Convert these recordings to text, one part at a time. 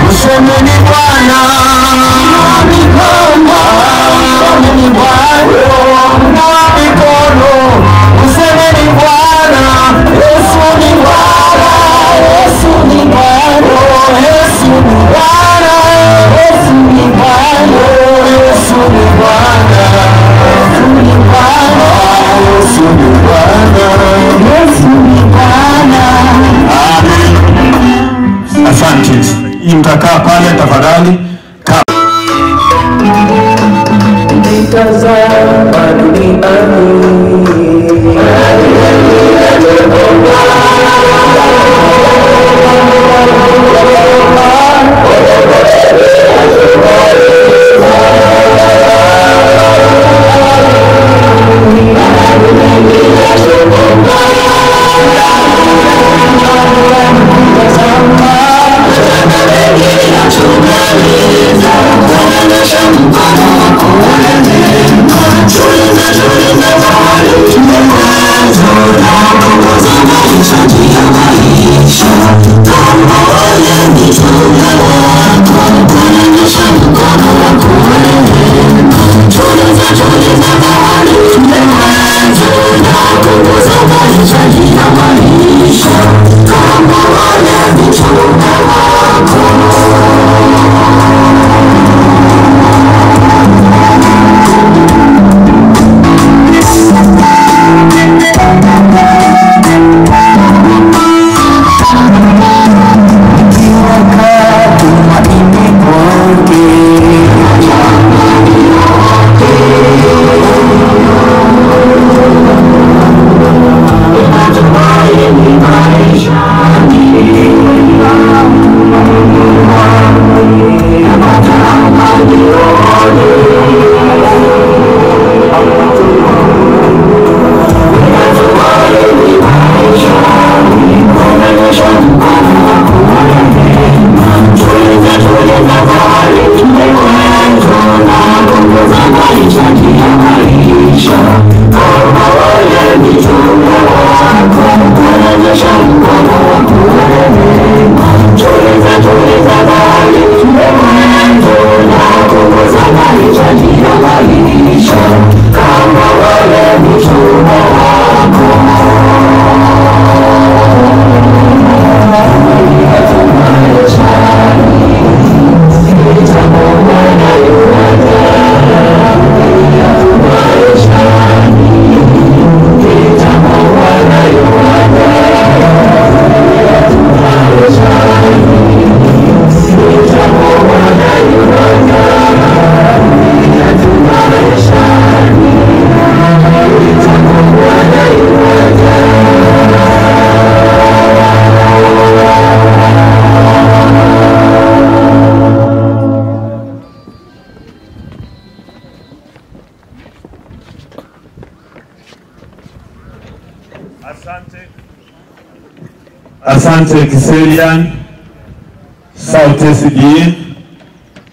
Useme ni Bwana, mikono, useme ni Bwana, mikono, useme ni Bwana, Yesu ni Bwana, Yesu ni Bwana, Yesu ni Bwana, Yesu ni Bwana, Yesu ni Bwana, Yesu ni Bwana, Yesu ni Bwana, Yesu ni Bwana. Amen. Asante. Mtakaa pale tafadhali. Nitazama duniani Asante Kiserian South SDA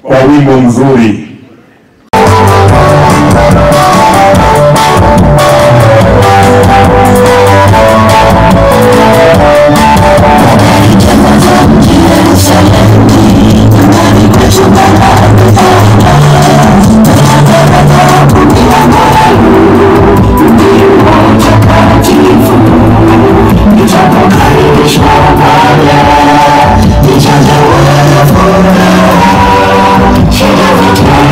kwa wimbo mzuri. She doesn't care.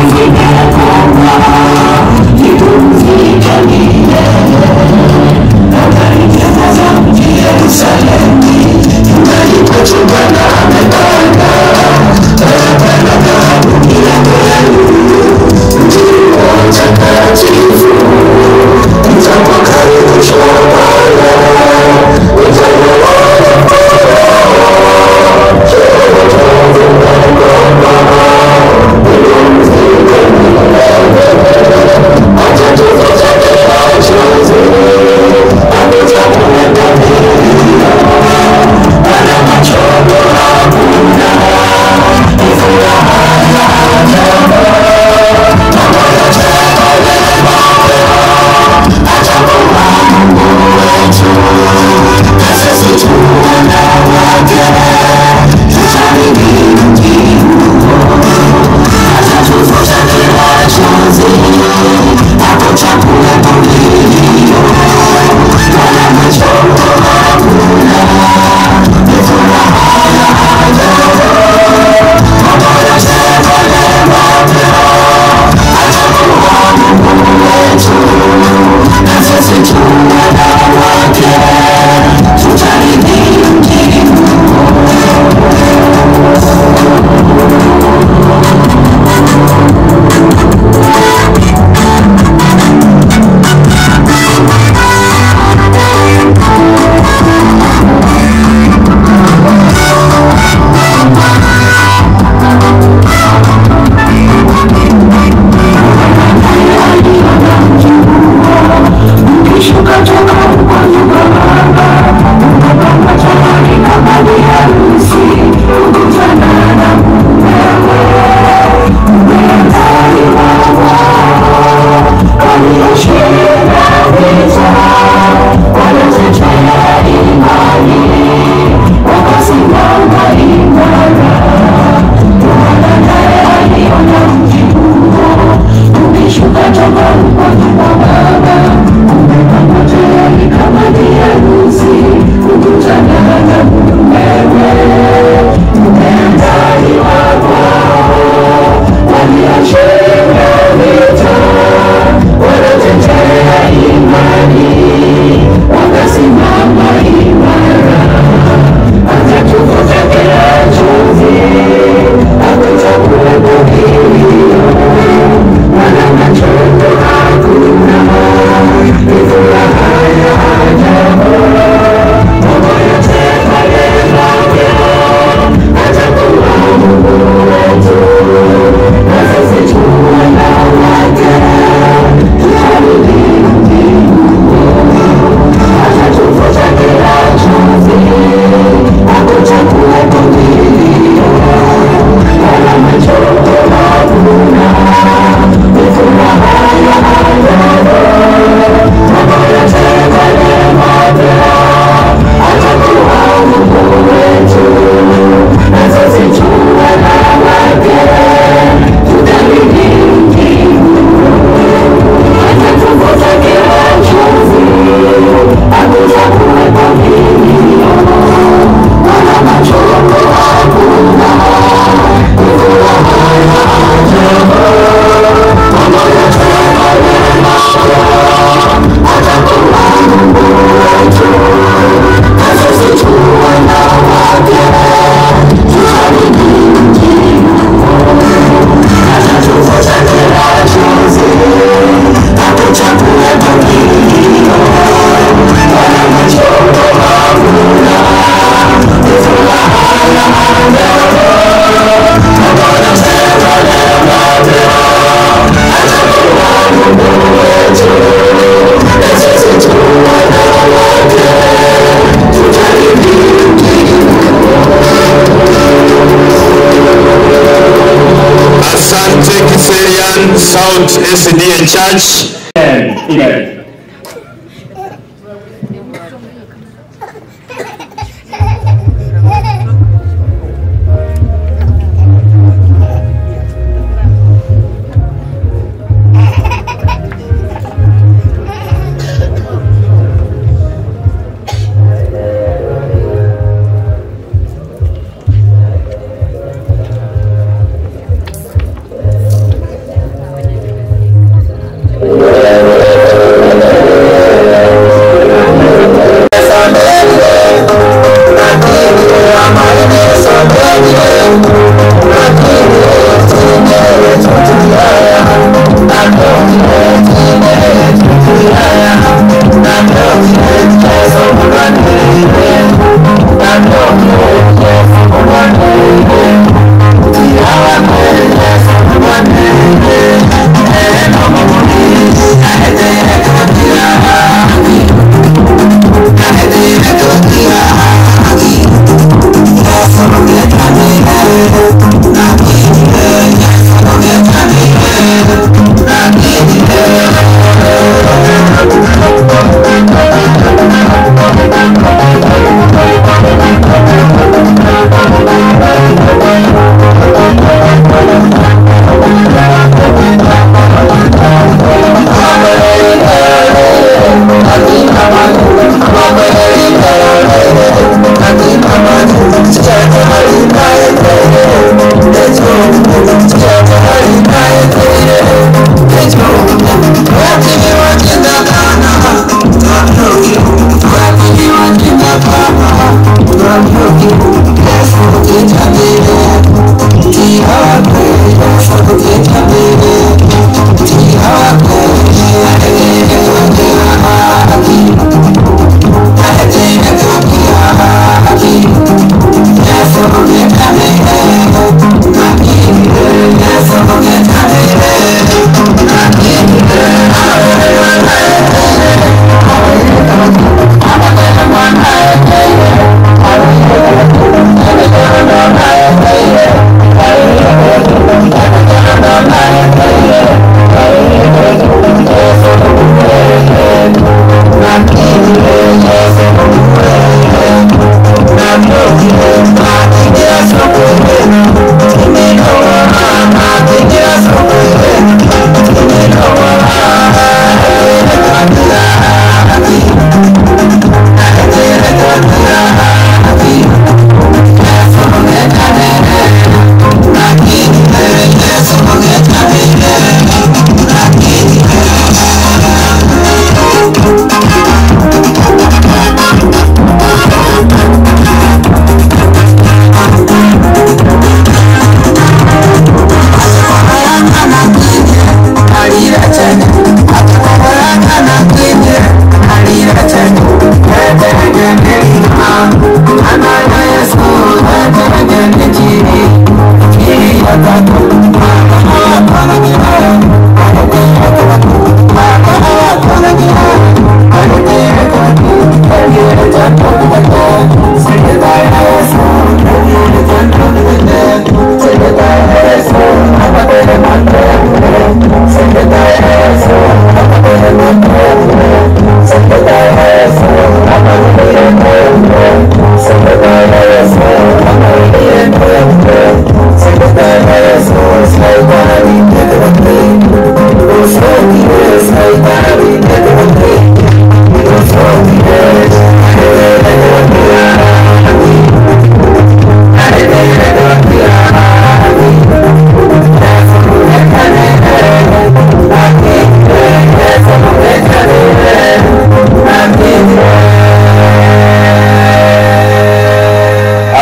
Kiserian South SDA Church. Amen.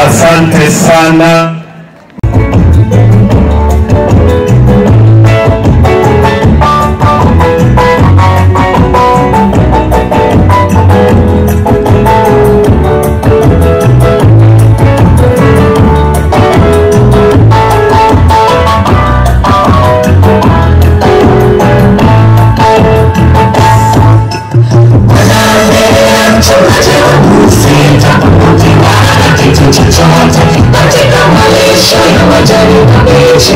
Asante sana. Katika maisha ya majani mabichi,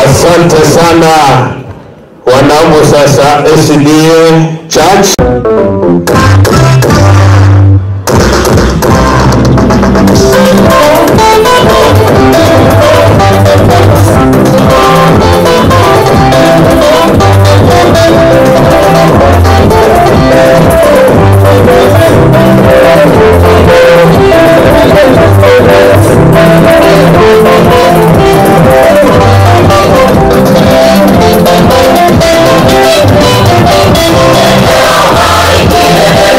Asante sana wanangu. Sasa SDA Church. Yeah.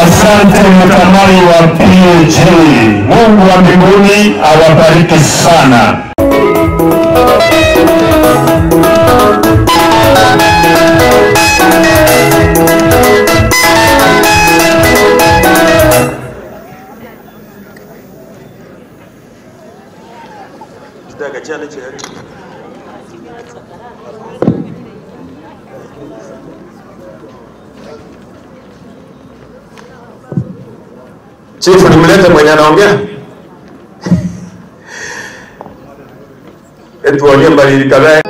Asante mtamani wa PAG. Mungu wa mbinguni awabariki sana. Chifu nimlete mwenye anaongea. Etu waongee mbali kadhaa.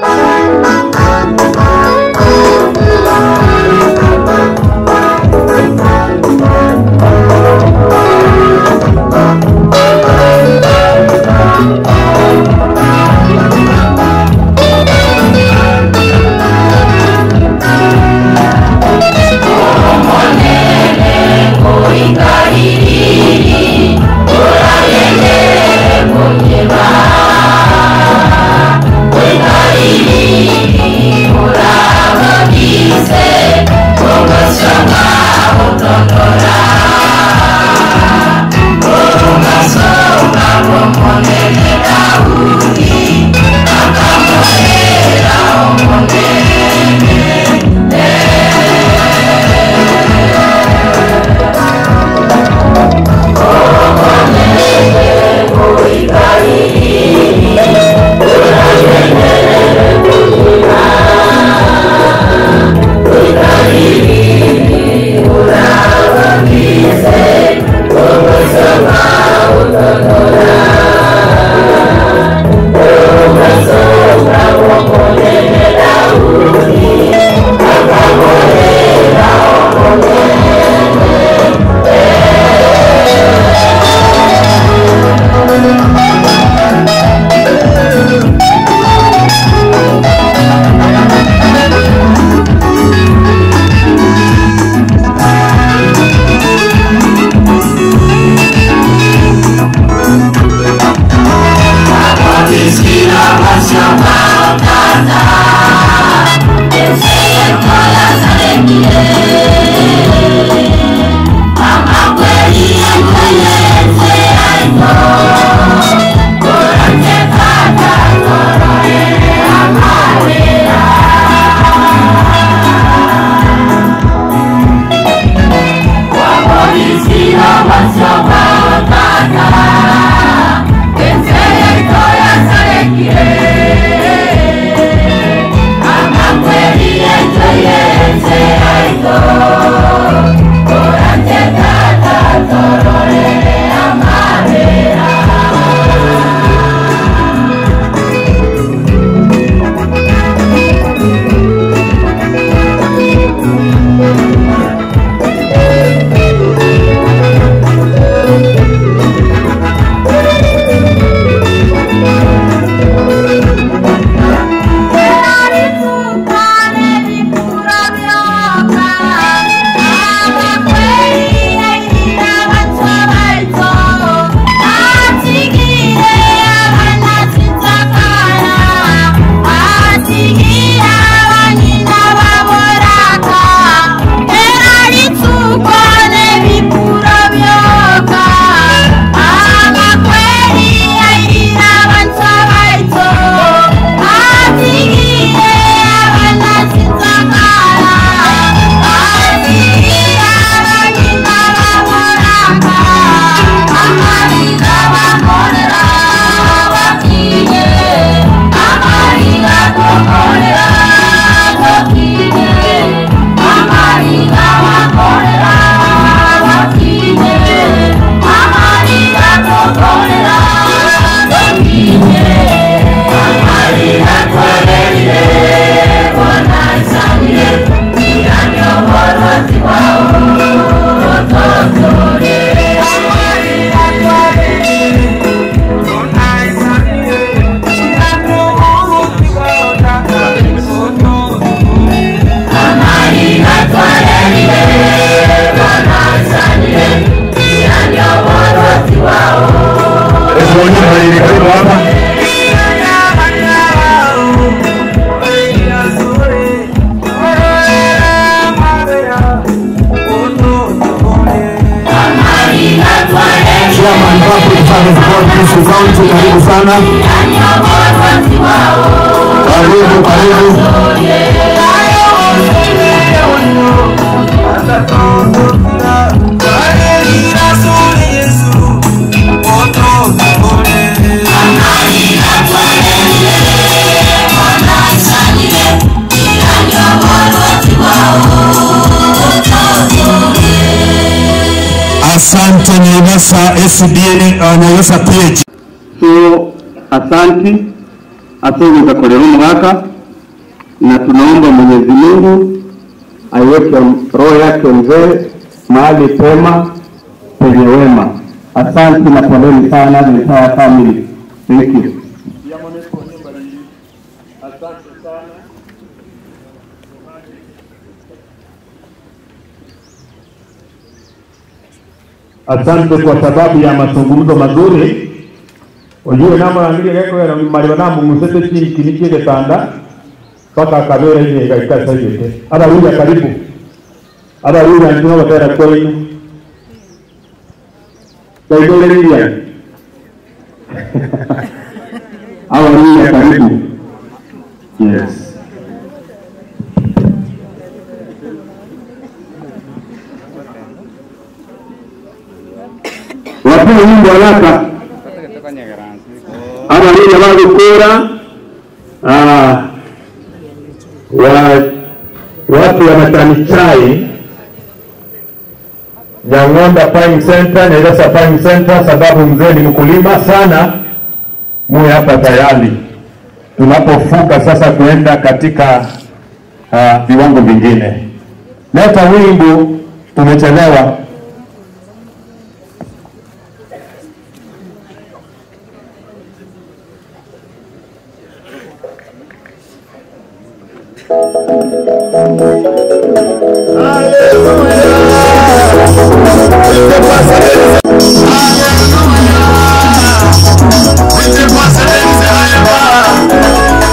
Thank you. Karibu sana. Karibu, karibu. Asante Nyairosa SDA, Nyairosa PH. So asanti asante kwa mwaka, na tunaomba Mwenyezi Mungu aiweke roho yake mzee mahali pema penye wema. Asante na poleni sana the entire family. Thank you. Asante kwa sababu ya mazungumzo mazuri. Ojue nama angire geko ya mali na mungusete chini kinikie getanda paka kabera ile ikaika saidete. Aba ruja karibu. Aba ruja ndio batara kwenu. Kaidole ndia. Aba ruja karibu. Yes. Wapewe wimbo haraka. Abaruya bagukora watu wa matani chai Nyang'ombe Farm Center, Nyairosa Farm Center, sababu mzee ni mkulima sana, muwe hapa tayari tunapofuka sasa kuenda katika viwango vingine. Leta wimbo, tumechelewa. Hallelujah.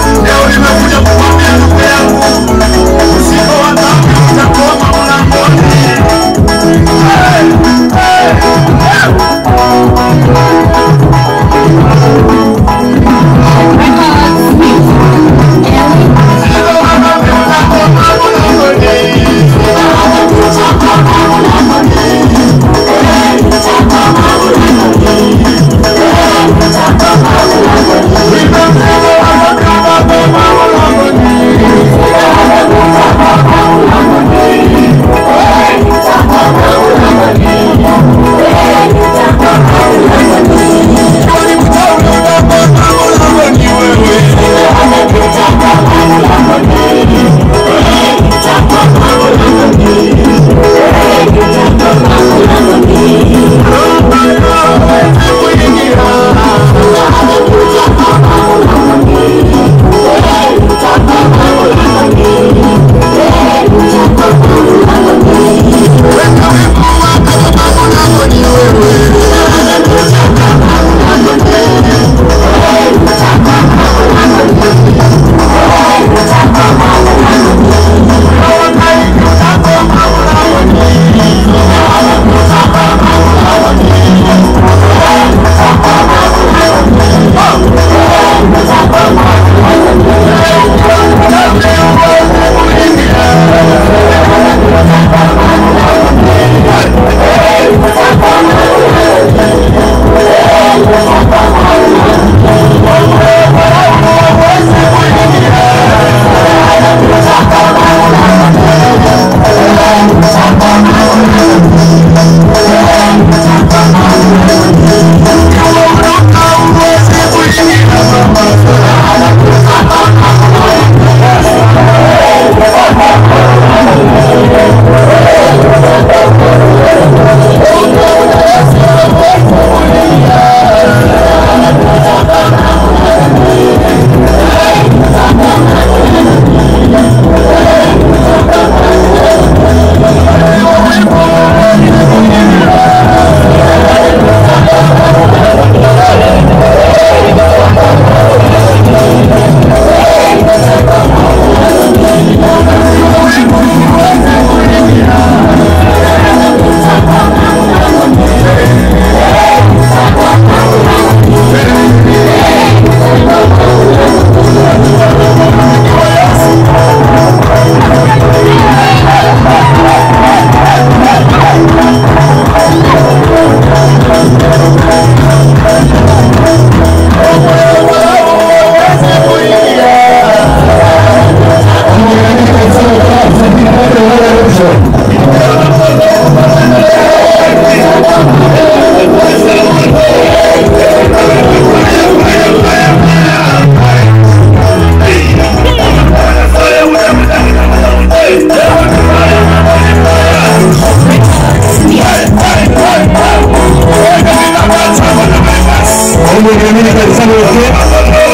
Mimi kanisani wote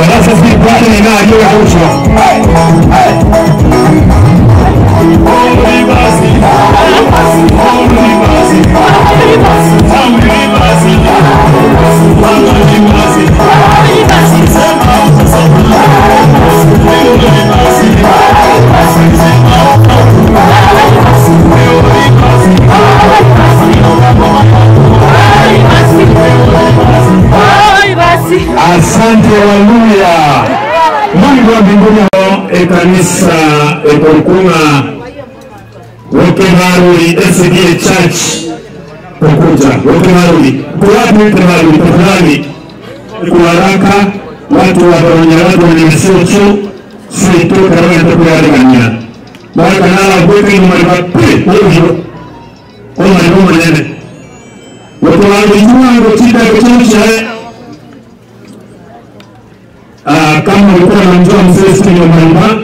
sasa si kwa nini na hiyo rushwa. Asante Waluya. Mungu wa mbinguni ekanisa ekorukuma Wokemaruri SDA Church kukuja Wokemaruri kuwapi Wokemaruri tafadhali kuharaka watu wa Baronya watu wenye misocho sito karama takuyareganya baraka nala bweke ni mariba pe ojo kwa mariba mwenyewe Wokemaruri jua ngochida kuchemsha. Kama ulikuwa unamjua mzee Stephen Omariba,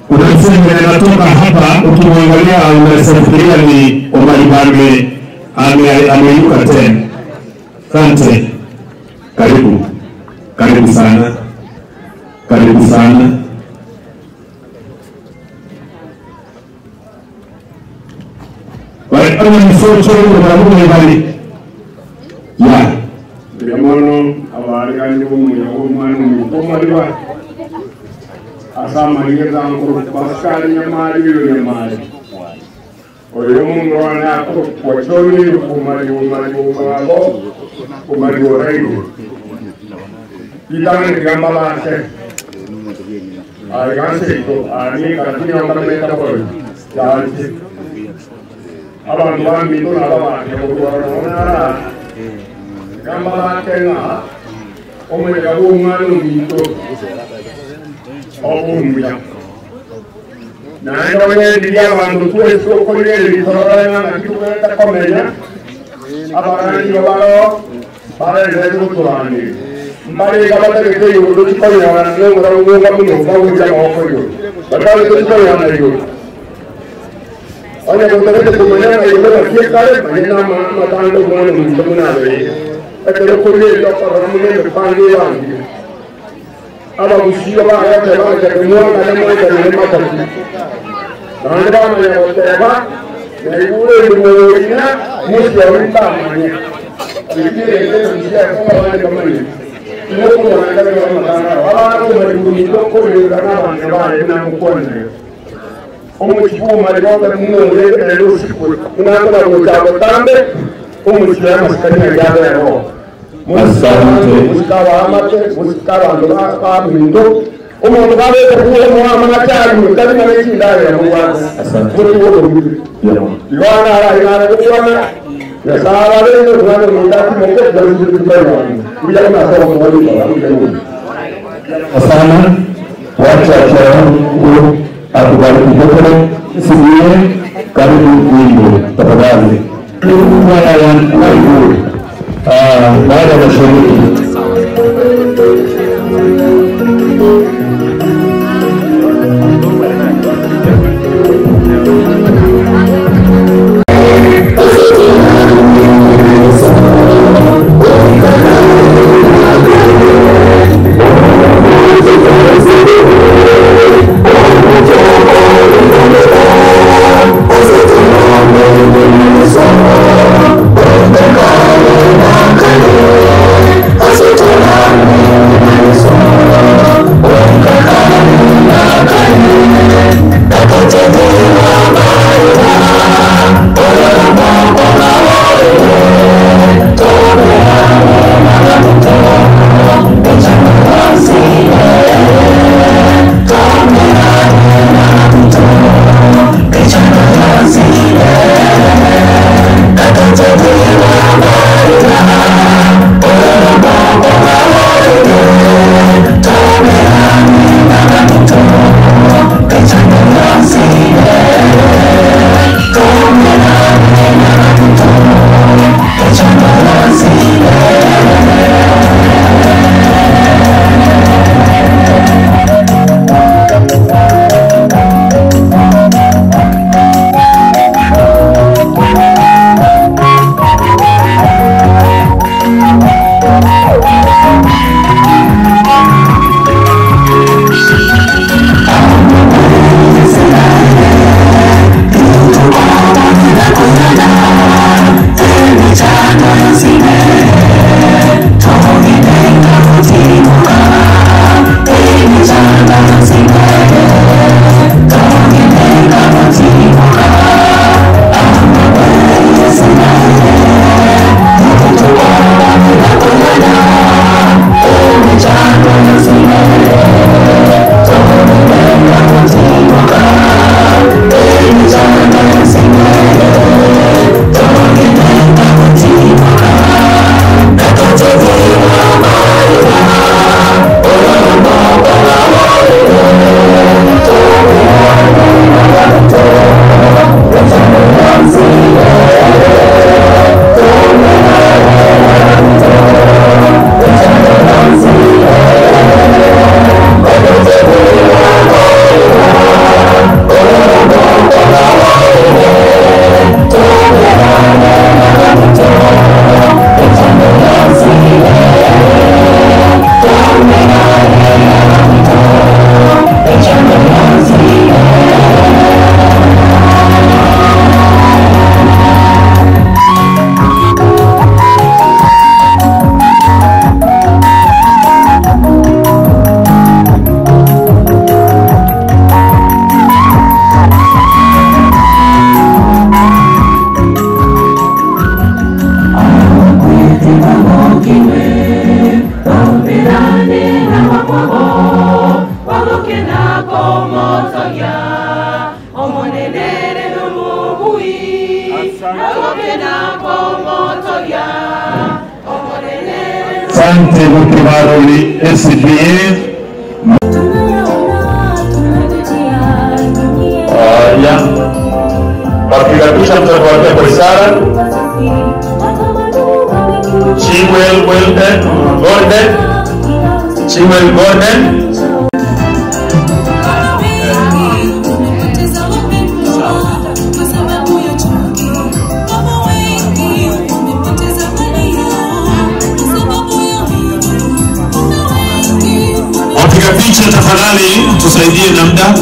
kuna mzee mwenye anatoka hapa, ukimwangalia unafikiria ni Omariba ameyuka tena. Asante. Karibu. Karibu sana. Karibu sana. Wale msocho wa mbali. Ya. Yamono abarigani b'umuyago umwana asamaliza nkuru Pascal Nyamali Nyamali oyo mundu wana kwachoni kumali umali umalo kumali orairu itana gamba lase ariganse ko ani katina ngameta ko yanti abantu bambi tuna abana ko gamba lase omwe umwana mwito obumbuya naye oyendi abantu twese okolere bitorana nakitukwenda komenya abarani balo barere kuturani mbali kabategeke yudo tukoyana n'omutalunga muno bawuja okoyo batale tukoyana yo onya kutegeke kumenya yudo kiekale manyina matando mwana mwito munabe ekero kulira kwa pangi yangu abagusiyo baayate baje kumwona namwe kalema kati nandama ya oteba naigure ndimorina musi ya ulimba manye ikire ndio kwa wale kama ni ndio kwa wale kama kana wala kwa ndimito kulira na bana bale na mukone omuchifu maligonga mungu leo siku kunanga kutabo tambe omuchifu maskani ya leo. Asante. Musikaba amate, musikaba ndo mindo. Omuntu kabe kuwa mwana machali, kali na mechi ndale ya mwana. Asante. Yohana ala ina kuwana. Ya sala leo kwa ndo ndati mmoja ndio ndio ndio. Bila na sababu moja. Asante. Wacha cha Mungu akubariki wote. Sikie karibu wimbo tafadhali. Kwa ya Mungu. Baada ya mashariki I Asante Mutibaroli SDA. Haya, wapiga picha mtakuambia kwa ishara. Chiwel Gordon, Chiwel Gordon. Wapiga picha tafadhali tusaidie na muda.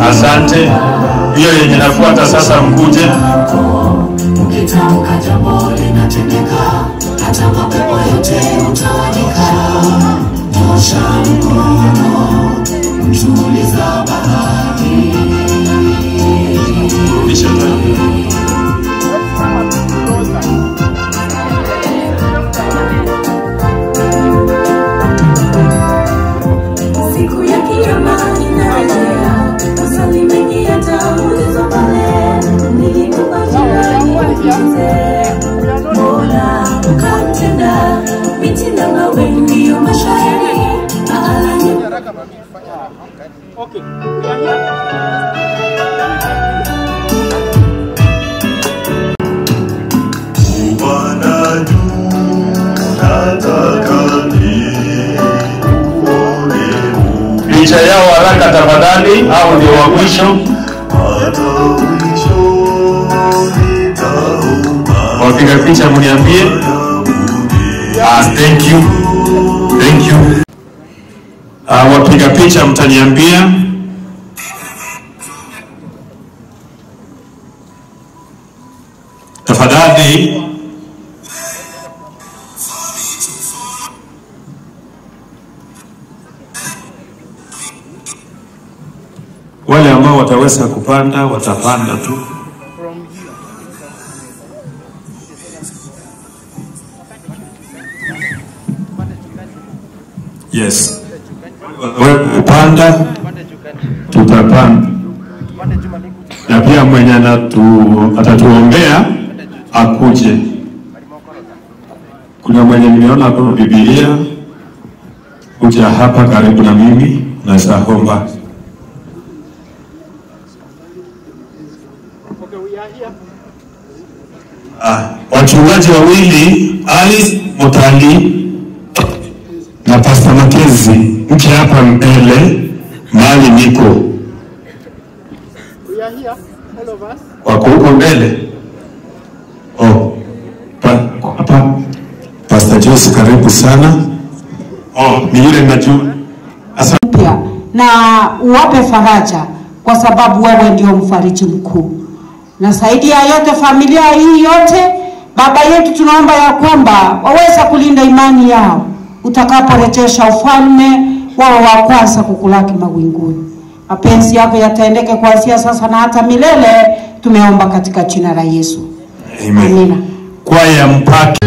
Asante. Hiyo yenye nafuata sasa mkuje. Ukitamka jambo linatendeka, hata mapepo yote hutawanyika. Nyosha mkono, mtuliza bahari. Siku ya kiyama inarejea, maswali mengi yataulizwa pale. Nilikupa jirani ujiulize, Mola ukamtenda, miti na mawe ndiyo mashahidi. Okay. Picha yao haraka tafadhali, au ndio wa mwisho. Wapiga picha mniambie. Thank you. Thank you. Wapiga picha mtaniambia. Tafadhali. Wale ambao wataweza kupanda watapanda tu. Yes. Kupanda tutapanda. Na pia mwenye atatuombea akuje. Kuna mwenye nimeona kwa Biblia kuja hapa karibu na mimi na omba. Wachungaji wawili Alice Mutali na Pastor Makezi mke hapa mbele mahali niko. Wako huko mbele. Oh, hapa Pastor Jose karibu sana. Oh, ni yule najua. Na uwape faraja kwa sababu wewe ndio mfariji mkuu. Na zaidi ya yote, familia hii yote, Baba yetu, tunaomba ya kwamba waweza kulinda imani yao utakaporejesha ufalme wao wa kwanza kukulaki mawinguni. Mapenzi yako yatendeke kuanzia sasa na hata milele, tumeomba katika jina la Yesu. Amen. Amina. Kwaya Mpaki.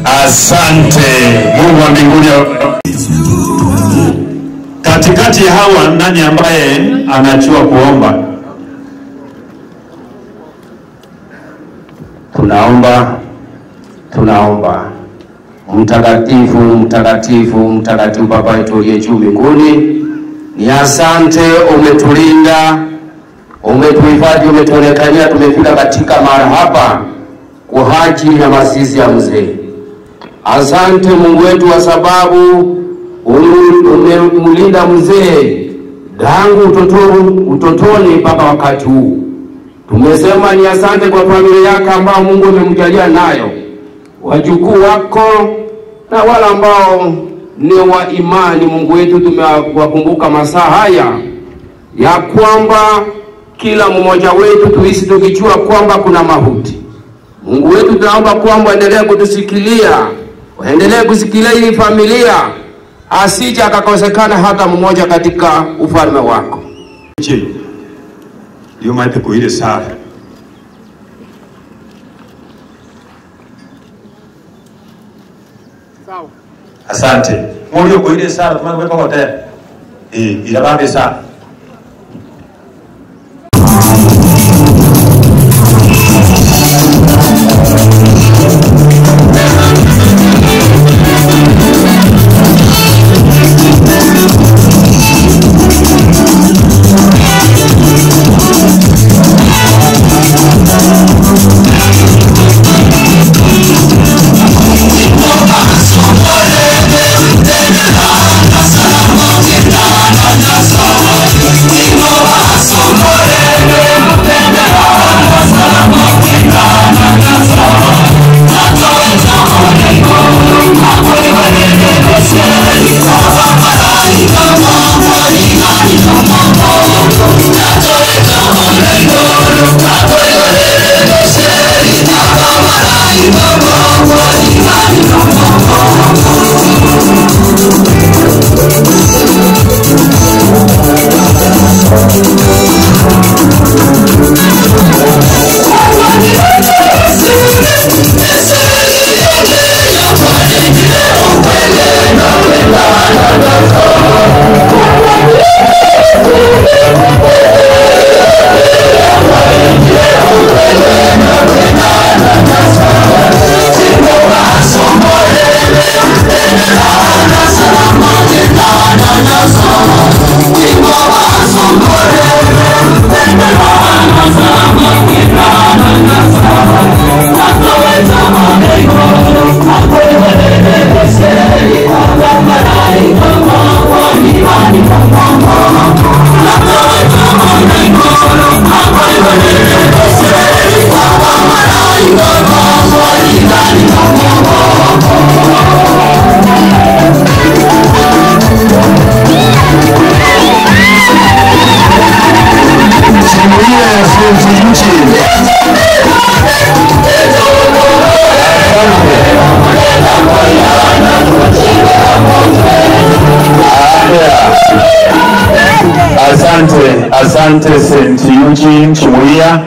Asante Mungu wa mbinguni. Katikati ya hawa nani ambaye anajua kuomba? Tunaomba, tunaomba. Mtakatifu, mtakatifu, mtakatifu Baba yetu uliye juu mbinguni, ni asante, umetulinda, umetuhifadhi, umetuonekania, tumefika katika mahali hapa kwa ajili ya mazishi ya mzee. Asante Mungu wetu kwa sababu umemlinda mzee tangu utotoni mpaka wakati huu. Tumesema ni asante kwa familia yako ambao Mungu amemjalia nayo, wajukuu wako na wale ambao ni wa imani. Mungu wetu, tumewakumbuka masaa haya ya kwamba kila mmoja wetu tuishi tukijua kwamba kuna mauti. Mungu wetu, tunaomba kwamba endelee kutusikilia, endelee kusikilia hii familia, asije akakosekana hata mmoja katika ufalme wako. Ndio maana kuile sala. Asante. Mulio kuile sala tumekuwa kwa hotel. Ila sala. Somebody Asante, asante St. Eugene Chimulia.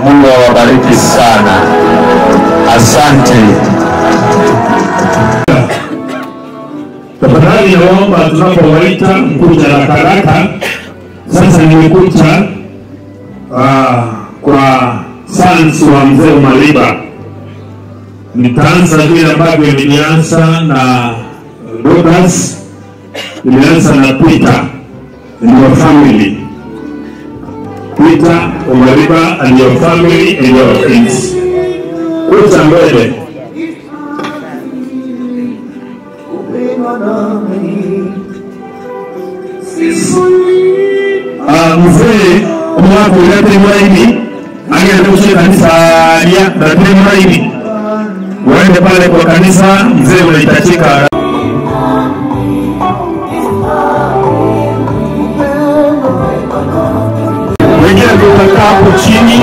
Mungu awabariki sana. Asante. Tafadhali naomba tunapowaita mkuja haraka haraka. Sasa nimekuja kwa sans wa mzee Maliba. Nitaanza vile ambavyo nilianza na Lucas, nilianza na Peter and your family. Peter Omariba and your family and your friends. Kuja mbele. Mzee omwaka ulete muraini agende kushika kanisa ya na muraini uende pale kwa kanisa, mzee unahitajika. Wengine tutakaa hapo chini.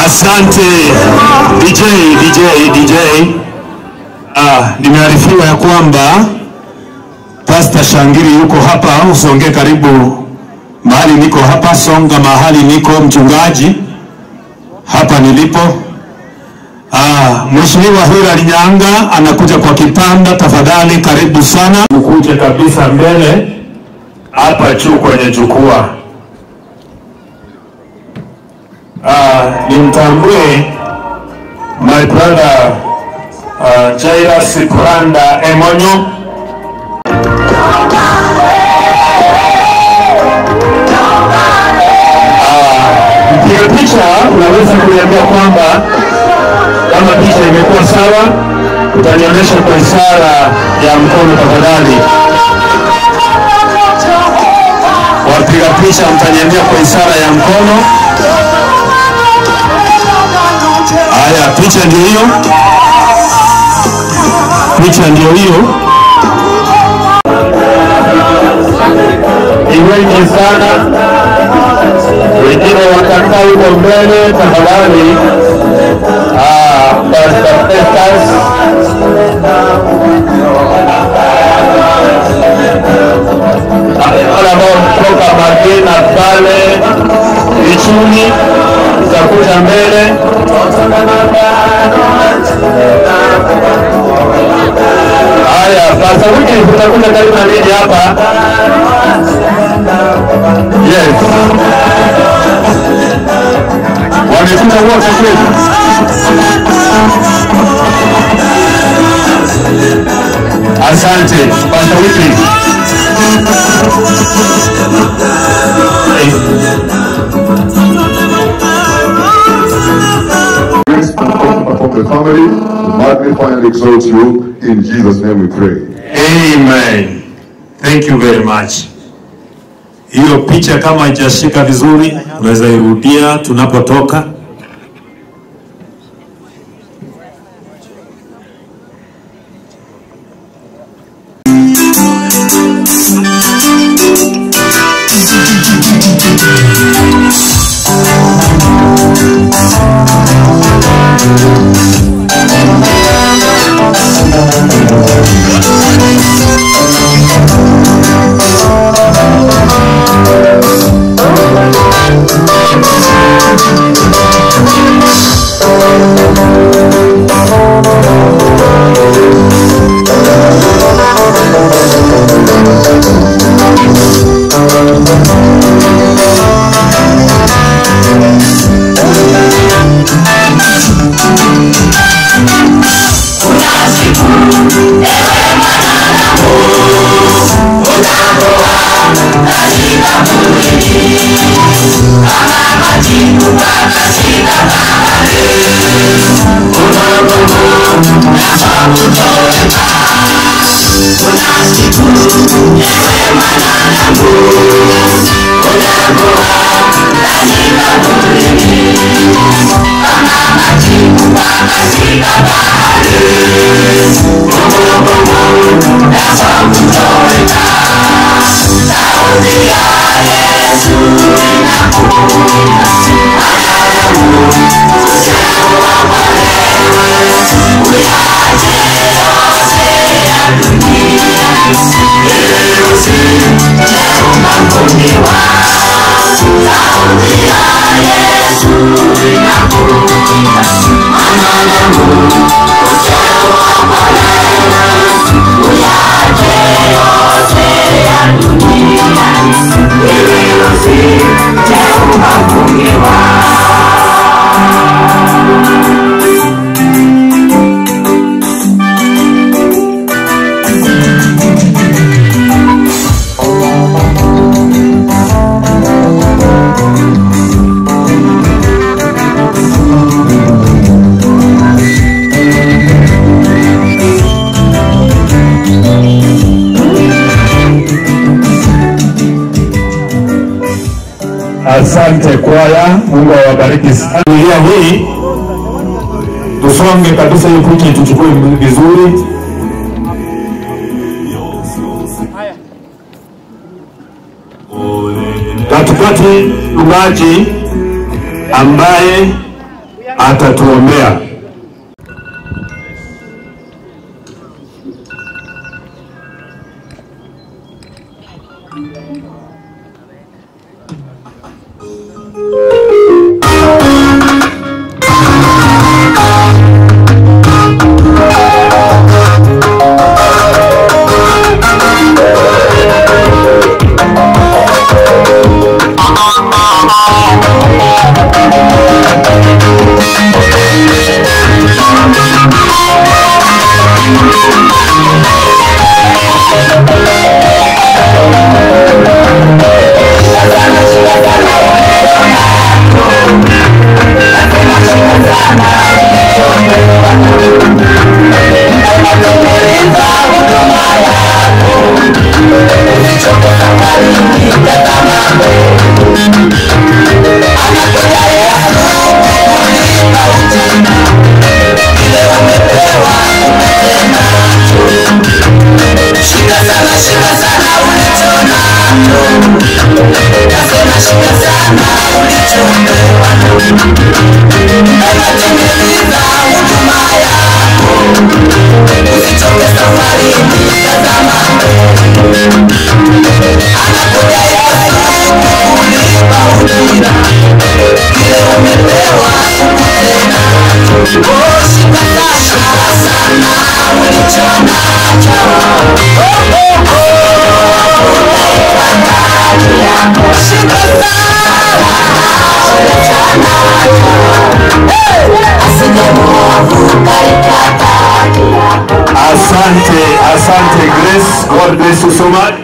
Asante DJ, DJ, DJ. Nimearifiwa ya kwamba Pastor Shangiri yuko hapa. Usonge karibu mahali niko hapa, songa mahali niko mchungaji hapa nilipo. Mheshimiwa Hilary Nyanga anakuja kwa kipanda, tafadhali karibu sana. Mkuje kabisa mbele hapa juu kwenye jukwaa. Nimtambue my brother Jairus Branda Emonyo. Mpiga picha unaweza kuniambia kwamba kama picha imekuwa sawa, utanionyesha kwa ishara ya mkono tafadhali. Wapiga picha mtaniambia kwa ishara ya mkono. Haya, picha ndio hiyo. Picha ndio hiyo. Ni wengi sana. Wengine watakaa huko mbele tafadhali. Pastor Festus. Wale ambao kutoka Magena pale Ichuni tutakuja mbele. Haya, Pastor Wiki tutakuja karibu na nini hapa. Yes. Wamekuja wote kweli. Asante, Pastor Wiki. Upon the family, we magnify and exalt you. In Jesus' name we pray. Amen. Thank you very much. Hiyo picha kama haijashika vizuri, unaweza irudia tunapotoka. Asante kwaya, Mungu awabariki sana. Familia hii tusonge kabisa, hiyo picha tuchukue vizuri. Katikati mchungaji ambaye atatuombea. Asante, asante Grace. God bless you so much.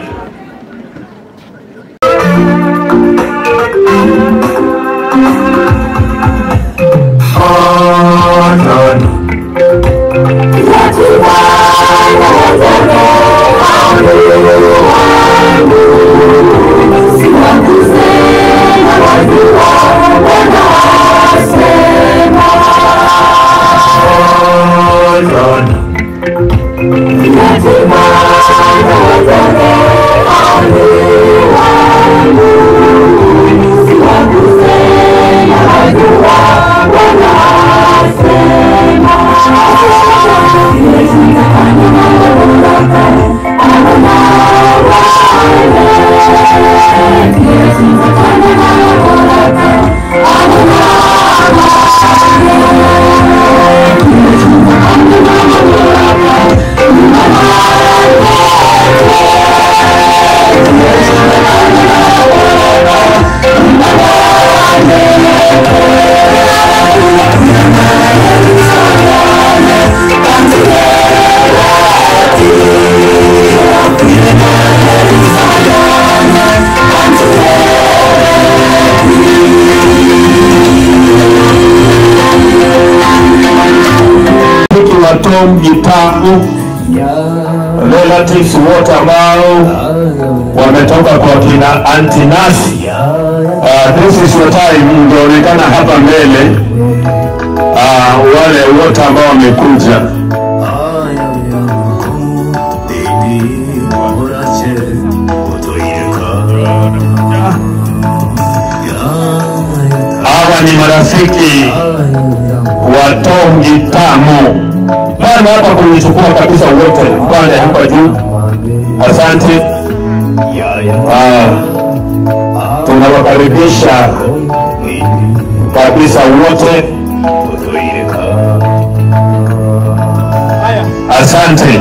wa Tom Gitamu, relatives wote ambao wametoka kwa kina Auntie Nasi. This is your time, mngeonekana hapa mbele. Wale wote ambao wamekuja. Hawa ni marafiki wa Tom Gitamu. Bana hapa kulichukua kabisa wote pale hapa juu. Asante. Tunawakaribisha kabisa wote. Asante.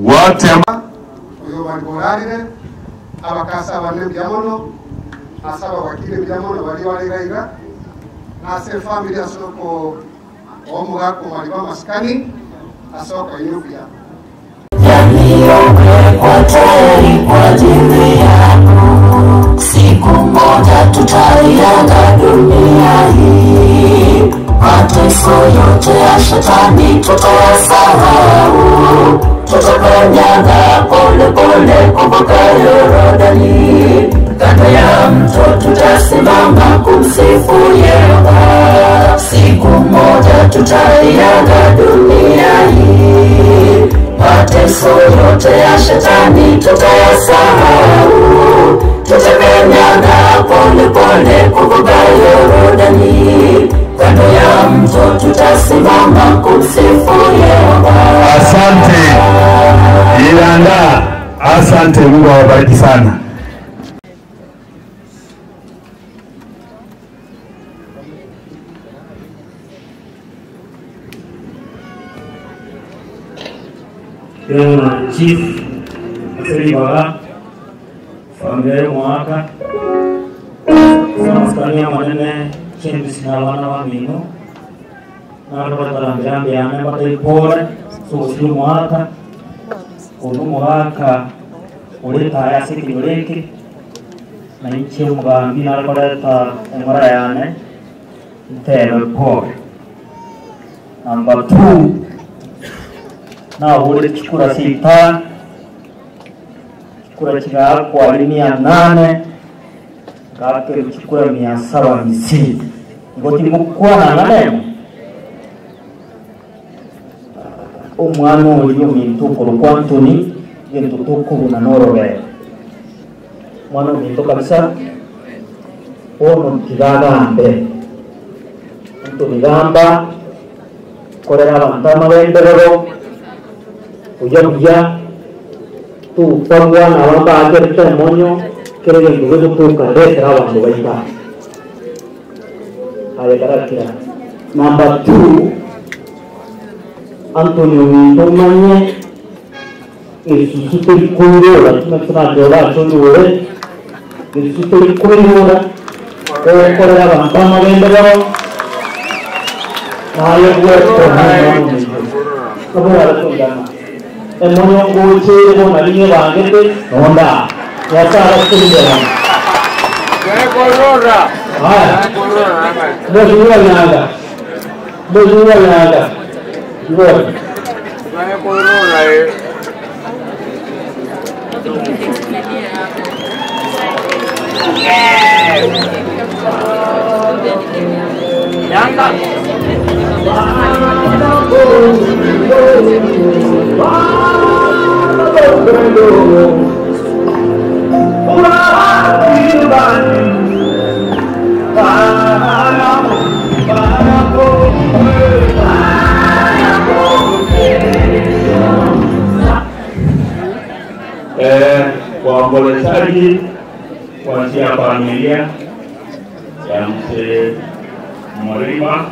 Wote uyo baliborarire abakasa bane byamono asaba wakile byamono bali waliraira nase family asoko omugako maliba maskani asoko inupia yaliyowekwa tayari kwa ajili yako. Siku moja tutaiaga dunia hii, mateso yote ya shetani tutayasahau. Tutakanyaga pole pole kuvuka Yordani, kando ya mto tutasimama kumsifu Yehova. Siku moja tutaiaga dunia hii, mateso yote ya shetani tutayasahau. Tutakanyaga pole pole kuvuka Yordani, kando ya mto tutasimama kumsifu Yehova. Asante. Ilanda, asante, Mungu awabariki sana. Tena chief Asiribaga familia mwaka samaskania manene chief sinalwana wa mino na ndo yane batayipore so mwaka uno mwaka uleta yasi kinyoleke na nchi mugambi na koleta emara yane ntero pore. Number 2 na ule chukura sita chukura chiga kwa 800 gake chukura 750 ngoti mukwana nanemo omwana oyo mintu kolokwa Antoni gento tokobona norobera mwana mintu kabisa ono tigagambe Antoni gamba korera abantu amabenderero uya buya tu pamwana abamba akerete emonyo kere gento gegotuka retera abantu baita aye karakira. Number 2 Antonio Mintomanye isusu tuli kuirora tunatunajora chondure isusu tuli kuirora okorera abantu amabenderero nayo gweto emonyo nguche bona linye bangete onda yasara kulira korora haya mozura nyaga mozura nyaga ngora korora Yanga Waombolezaji kuanzia familia ya mzee Mwarima,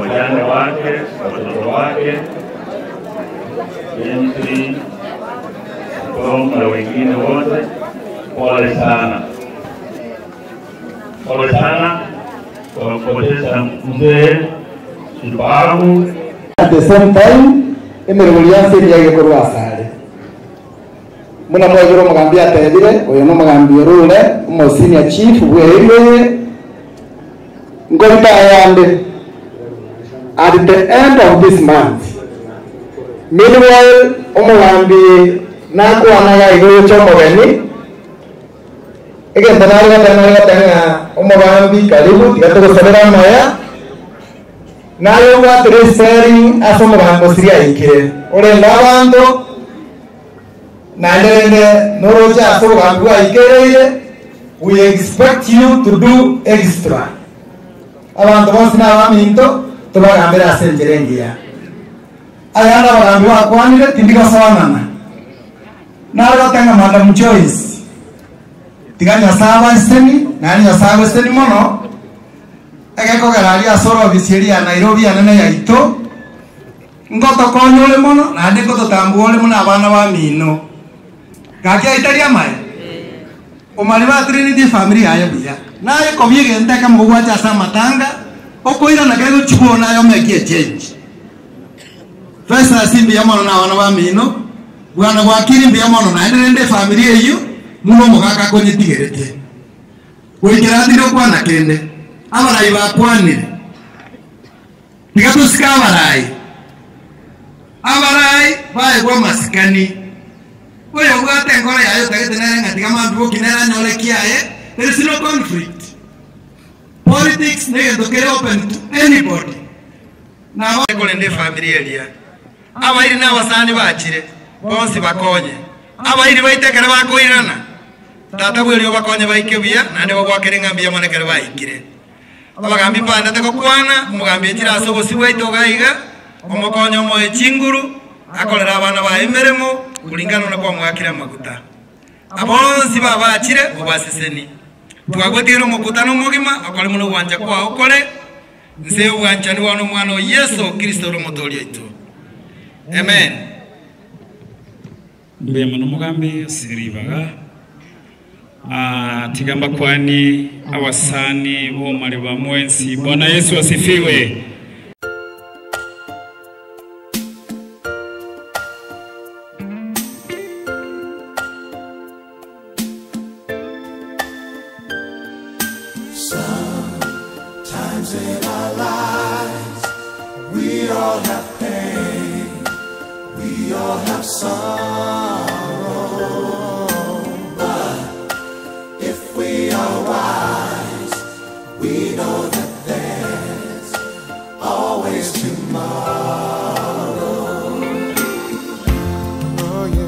wajane wake, watoto wake, binti Tom na wengine wote, pole sana, pole sana kwa kupoteza mzee shupavu. At the same time emirimo yase yagekorwa asare muna mwagiro mugambi atethire uyu no mugambi rure umo senior chief bwerire ngorita yande. At the end of this month meanwhile omugambi nakwanaga iguru cha omogeni egento narigatena omugambi karibu tigatugusabera amaya nayo ngwatire sharing ase omugambi osiri aikire orenda abanto naende noroche ase omugambi bwaikereire. We expect you to do extra. Abantu bonsi na abaminto tubagambira ase enjera engiya ayana abagambi bakwanire tindigosoanana narotenga Madam Joyce tiga Nyasaye abaseni nani Nyasaye agoseni mono egekogera aria ase orobisi eria ya Nairobi anene yaito ngotokonya ore mono naende ngototambua ore mono abana ba mino gaki aitari amae omari ba Trinity family yaye buya naye kobia egento ekamogwacha ase amatanga okoirana kegochibwa nayo mekie change pesa simbi ya mono na abana ba mino bwana gwakiri mbuya mono naende rende family eyo muno omogaka akonyetigerete goikera okwana kende abarai bakwanire tiga tosika abarai abarai baegwa amasikani oyo obwate enkoro yaye otagete nere ng'a tiga mambi bokinere anyore kiaye. There is no conflict. Politics negento kere open to anybody. Na abakorende family eria abairi na abasani bachire bonsi bakonye abairi baitekere bakoirana tata bwerio bakonye baike buya naende bagwakere ng'a mbuya mono ekero baikire abagambi bandete gokwana omogambi echire ase obosi bwaito iga omokonye omoe chinguru akorera abana baye emeremo kulingana na kwamwakire amaguta abonsi babachire obaseseni twagwetire omokutano omogima akore mono obwancha kwao okore nse obwanchani bwao omwana o Yesu Kristo ore omotoori oito. Amen. Mbuya mono omogambi siribaga tigamba kwani awasani bomali ba mwensi. Bwana Yesu asifiwe. Sometimes in our lives we all have pain, we all have sorrow, but if we are wise, we know that there's always tomorrow. Oh yeah.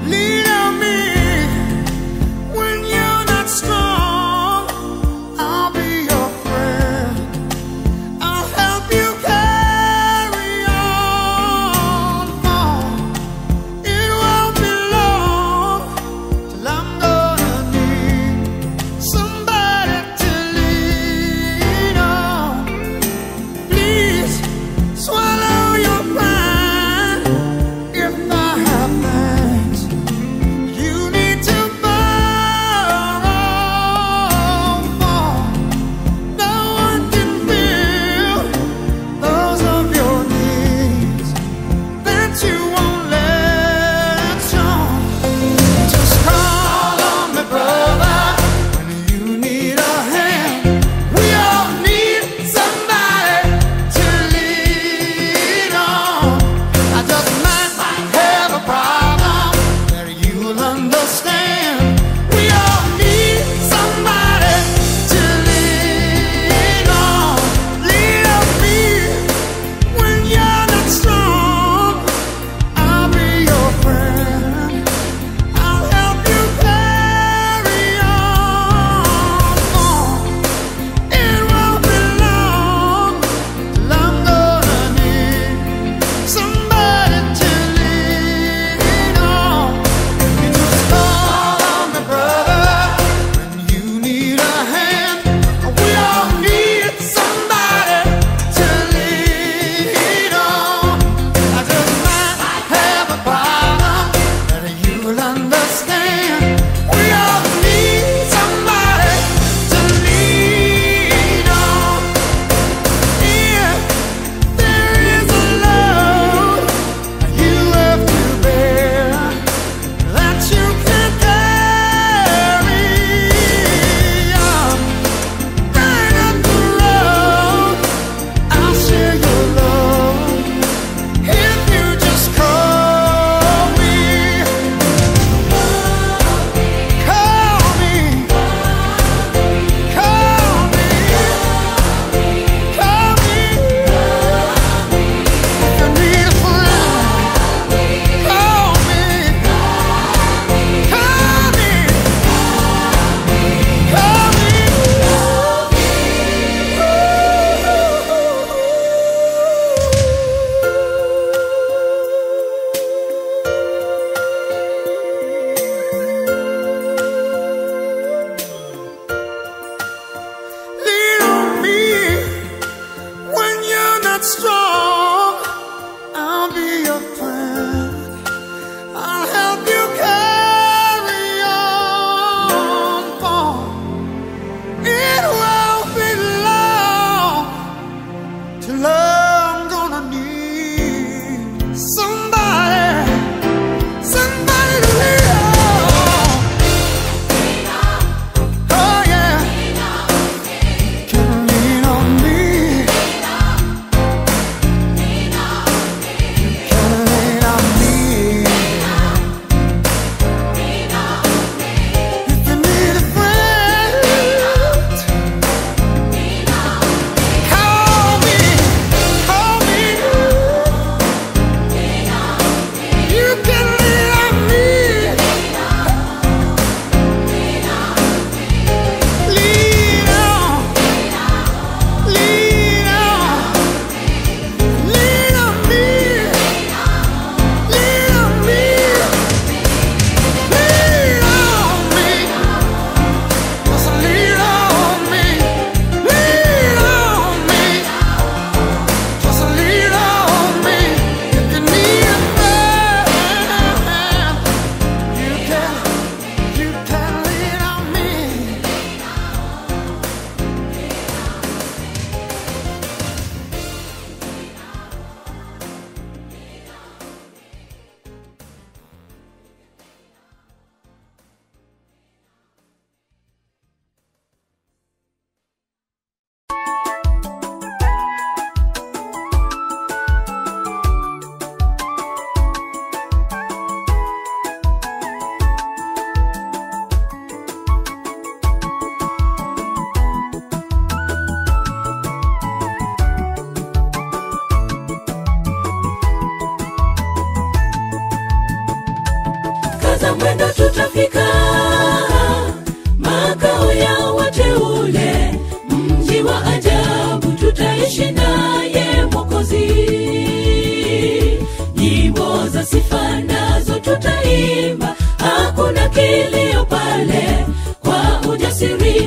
Lean on me when you're not strong. I'll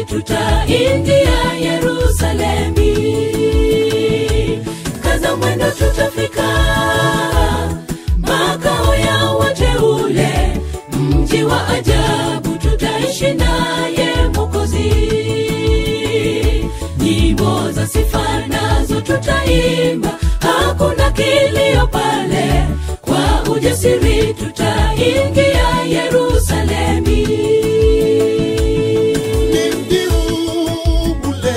ujasiri tutaingia Yerusalemi. Kaza mwendo tutafika makao ya wateule, mji wa ajabu tutaishi naye Mwokozi. Nyimbo za sifa nazo tutaimba, hakuna kilio pale, kwa ujasiri tutaingia Yerusalemi. Ni mji ule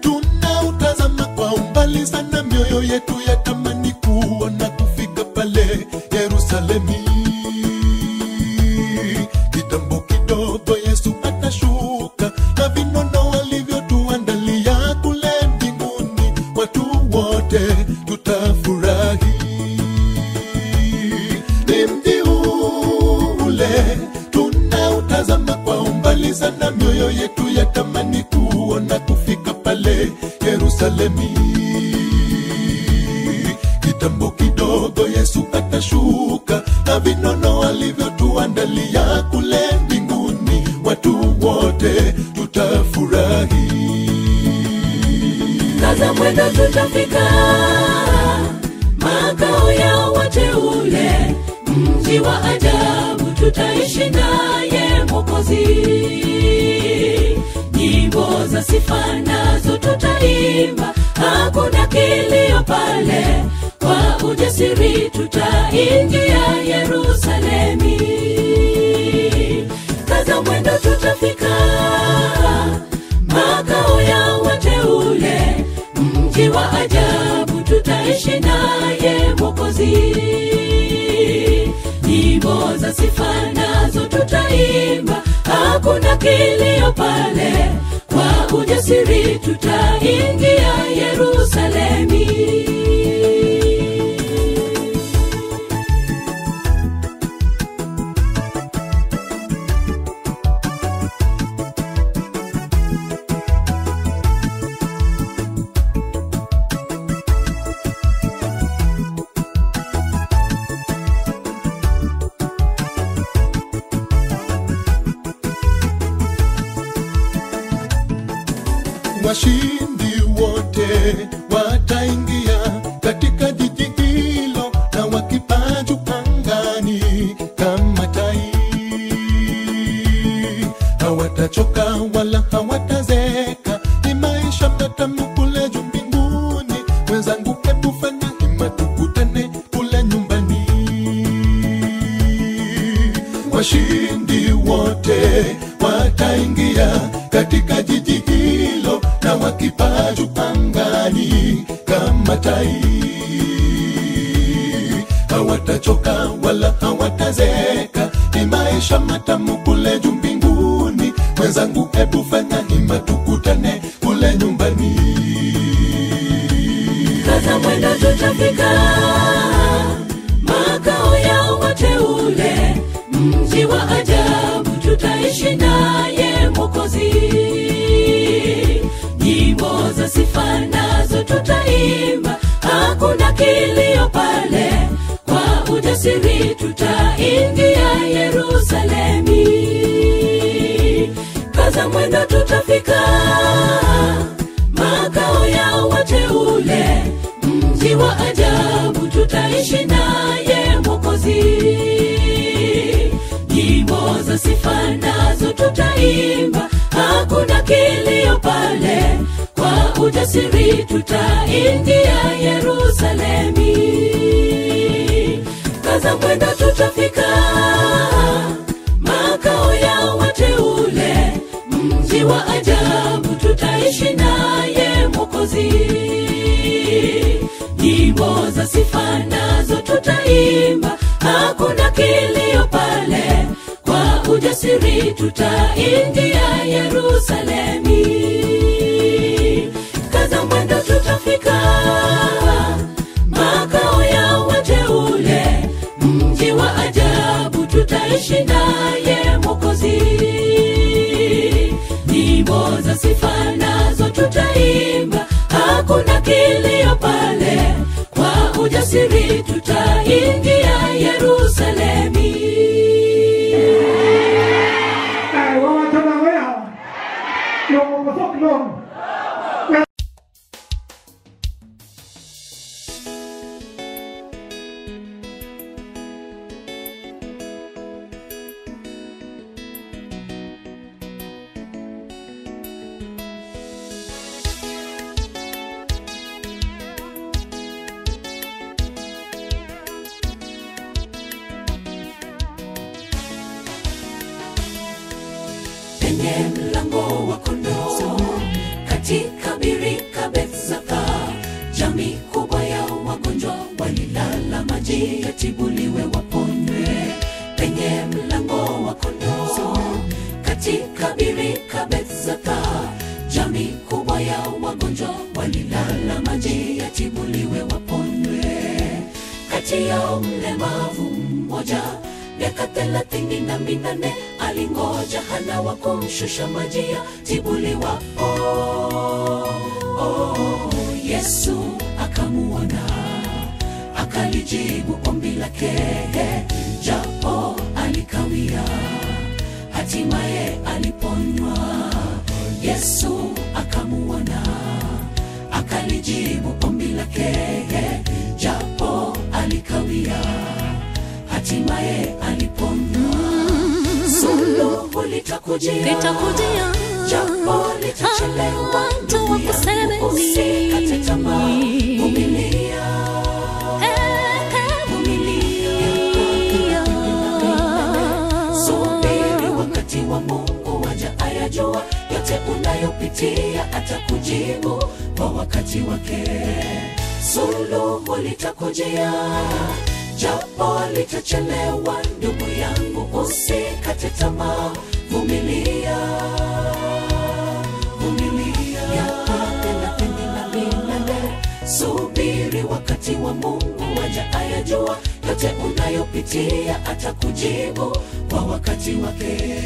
tunautazama kwa umbali sana, mioyo yetu yatamani kuona kufika pale Yerusalemi. Kitambo kidogo Yesu atashuka na vinono alivyotuandalia kule mbinguni, watu wote tutafurahi. Ni mji ule tunautazama kwa umbali sana, mioyo yetu yatamani kuona kufika pale Yerusalemi. Kitambo kidogo Yesu atashuka na vinono alivyotuandalia kule mbinguni, watu wote tutafurahi. Kaza mwendo tutafika makao ya wateule, mji wa ajabu tutaishi naye Mwokozi. Nyimbo za sifa nazo tutaimba, hakuna kilio pale, kwa ujasiri tutaingia Yerusalemi. Kaza mwendo tutafika makao ya wateule, mji wa ajabu tutaishi naye Mwokozi. Nyimbo za sifa nazo tutaimba, hakuna kilio pale, kwa ujasiri tutaingia Yerusalemi. Washindi wote wataingia katika jiji hilo, na wakipaa juu angani kama tai. Hawatachoka wala hawatazeka, ni maisha matamu kule juu mbinguni. Mwenzangu, hebu fanya hima tukutane kule nyumbani. Washindi wote wataingia katika jiji hilo, na wakipaa juu angani kama tai. Hawatachoka wala hawatazeka, ni maisha matamu kule juu mbinguni. Mwenzangu, hebu fanya hima tukutane kule nyumbani. Kaza mwendo tutafika makao ya wateule, mji wa ajabu tutaishi naye Mwokozi. Nyimbo za sifa nazo tutaimba, hakuna kilio pale, kwa ujasiri tutaingia Yerusalemi. Kaza mwendo tutafika makao ya wateule, mji wa ajabu tutaishi naye Mwokozi. Nyimbo za sifa nazo tutaimba, hakuna kilio pale, kwa ujasiri tutaingia Yerusalemi. Kaza mwendo tutafika makao ya wateule, mji wa ajabu tutaishi naye Mwokozi. Nyimbo za sifa nazo tutaimba, hakuna kilio pale, kwa ujasiri tutaingia Yerusalemi. Kaza mwendo tutafika makao ya wateule, mji wa ajabu tutaishi naye Mwokozi. Nyimbo za sifa nazo tutaimba, hakuna kilio pale, kwa ujasiri tutaingia Yerusalemi. Penye mlango wa kondoo katika birika Bethzatha, jamii kubwa ya wagonjwa walilala maji yatibuliwe waponywe. Penye mlango wa kondoo katika birika Bethzatha, jamii kubwa ya wagonjwa walilala maji yatibuliwe waponywe. Kati yao mlemavu mmoja miaka 38 alingoja hana wa kumshusha maji yatibuliwa. Oh, Yesu akamuona, akalijibu ombi lake, japo alikawia, hatimaye aliponywa. Yesu akamuona, akalijibu ombi lake, japo alikawia, hatimaye aliponywa. Suluhu litakujia, japo litachelewa, ndugu yangu usikate tamaa, vumilia, vumilia. Subiri wakati wa Mungu waja ayajua yote unayopitia, atakujibu kwa wakati wake. Suluhu litakujia, japo litachelewa, ndugu yangu usikate tamaa, vumilia, vumilia. 38. Subiri wakati wa Mungu waja ayajua yote unayopitia, atakujibu kwa wakati wake.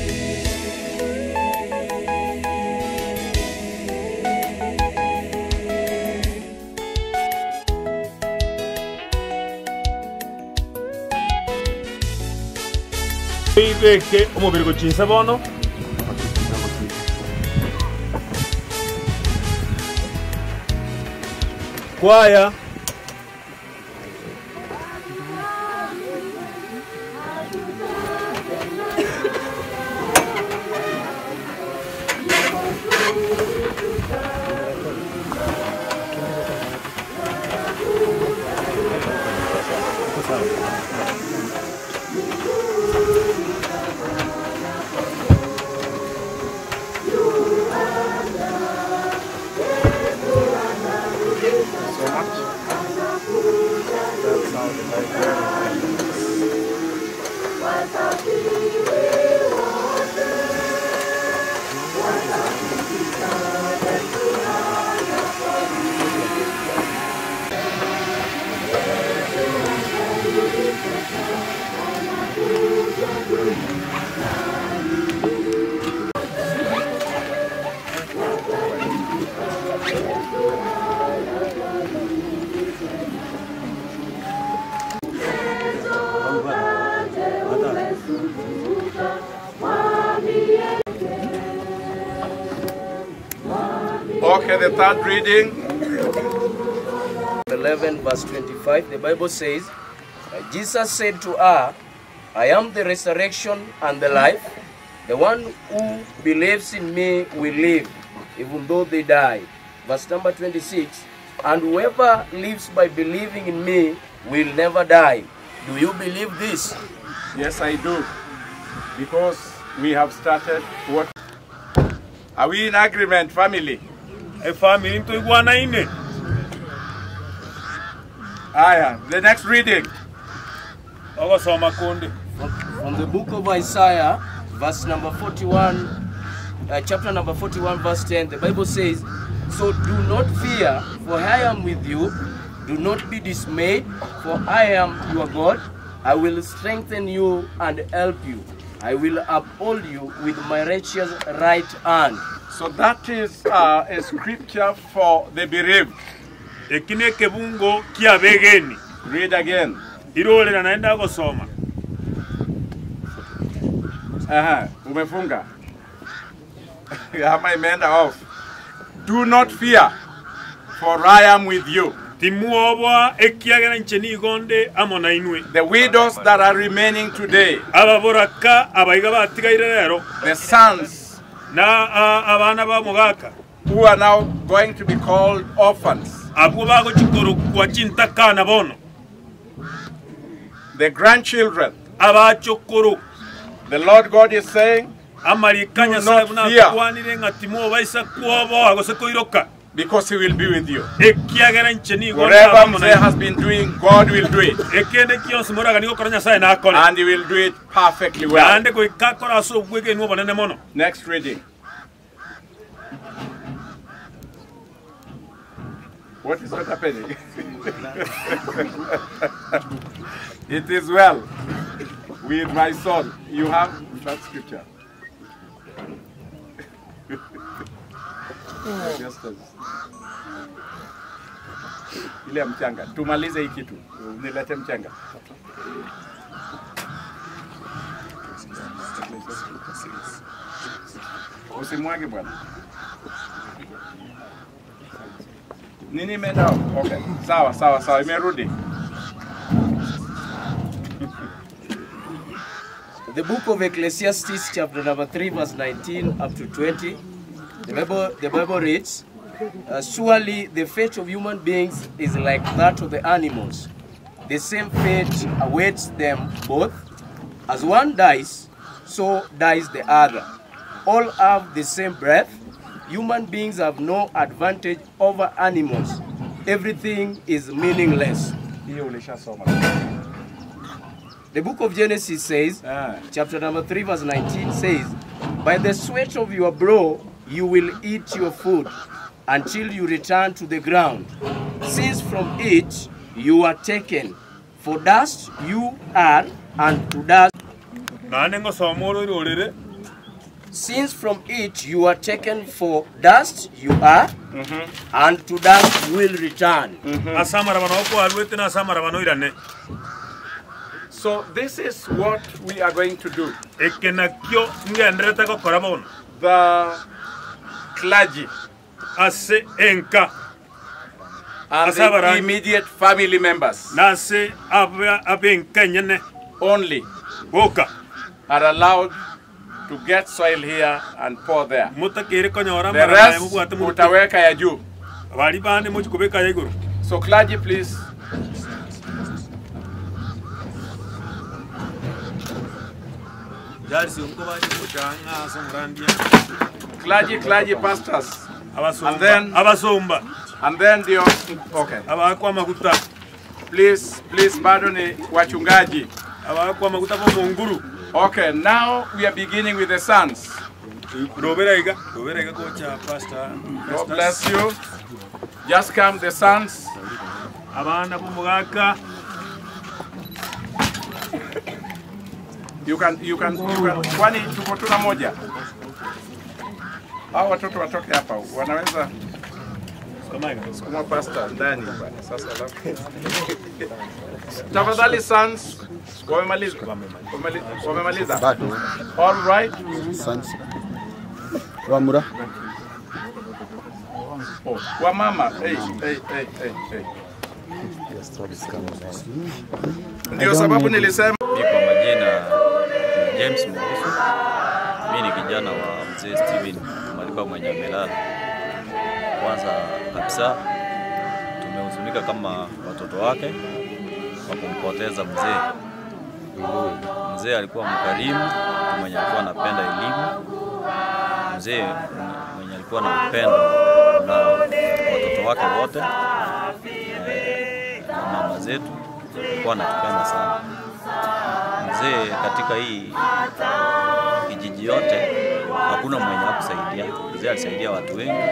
Ibeke umubiri gucinsa bono kwaya Okay, the third reading. 11 verse 25, the Bible says, Jesus said to her, I am the resurrection and the life. The one who believes in me will live, even though they die. Verse number 26, and whoever lives by believing in me will never die. Do you believe this? Yes, I do. Because we have started what? Are we in agreement, family? A family into iguana ine. Aya, the next reading. From the book of Isaiah, verse number 41, chapter number 41, verse 10, the Bible says, So do not fear, for I am with you. Do not be dismayed, for I am your God. I will strengthen you and help you. I will uphold you with my righteous right hand. So that is a scripture for the bereaved. Ekine kebungo kia begeni. Read again. Irole na naenda kusoma. Aha, umefunga. Ama imeenda off. Do not fear, for I am with you. Timuobwa ekiagera nche nigonde amo na inwe. The widows that are remaining today, ababoraka abaiga batigaire rero, the sons na abana ba mugaka, who are now going to be called orphans, abwo bagochikorokwa chintakana bono, the grandchildren, abachokoro. The Lord God is saying, amarikanya do not sabu na fear, kwanire ngati baisa kuoboa gose koiroka, because he will be with you. Ekiagera nche nigonde Whatever amo na Mzee has been doing, God will do it. Ekende kionsi moraga nigo kora Nyasaye nakore. And he will do it perfectly well. Naende goika kora ase obwegenwa obonene mono. Next reading. What is not happening? It is well with my soul. You have that scripture. Just as ile mchanga. Tumalize hii kitu. Nilete mchanga. Usimwage bwana. Nini imeenda? Okay. Sawa, sawa, sawa. Imerudi. The book of Ecclesiastes, chapter number 3, verse 19 up to 20. The Bible reads, surely the fate of human beings is like that of the animals. The same fate awaits them both. As one dies, so dies the other. All have the same breath. Human beings have no advantage over animals. Everything is meaningless. Hiyo ulishasoma. The book of Genesis says, chapter number 3, verse 19 says, by the sweat of your brow you will eat your food until you return to the ground, since from it you are taken. For dust you are, and to dust. Since from it you are taken, for dust you are, and to dust you will return. So this is what we are going to do. The clergy and the immediate family members only are allowed to get soil here and pour there. The rest utaweka ya juu. So clergy, please. Clergy, pastors. And then the okay. Please, bado ni wachungaji. Okay, now we are beginning with the sons. God bless you. Just come, the sons. You can. Kwani tuko tuna moja. Hao watoto watoke hapa. Wanaweza sukuma pastor ndani bwana. Sasa alafu. Tafadhali sons, wamemaliza. Wamemaliza. All right. Sons. Wamura. Oh, wa mama. Hey. Ndio sababu nilisema. Mimi kwa majina James Mugusu. Mimi ni kijana wa mzee Steven Maliba mwenye amelala. Kwanza kabisa tumehuzunika kama watoto wake kwa kumpoteza mzee. Mzee alikuwa mkarimu, mwenye alikuwa anapenda elimu. Mzee mwenye alikuwa na upendo na watoto wake wote na mama zetu, alikuwa anatupenda sana. Mzee katika hii kijiji yote hakuna mwenye hakusaidia. Mzee alisaidia watu wengi.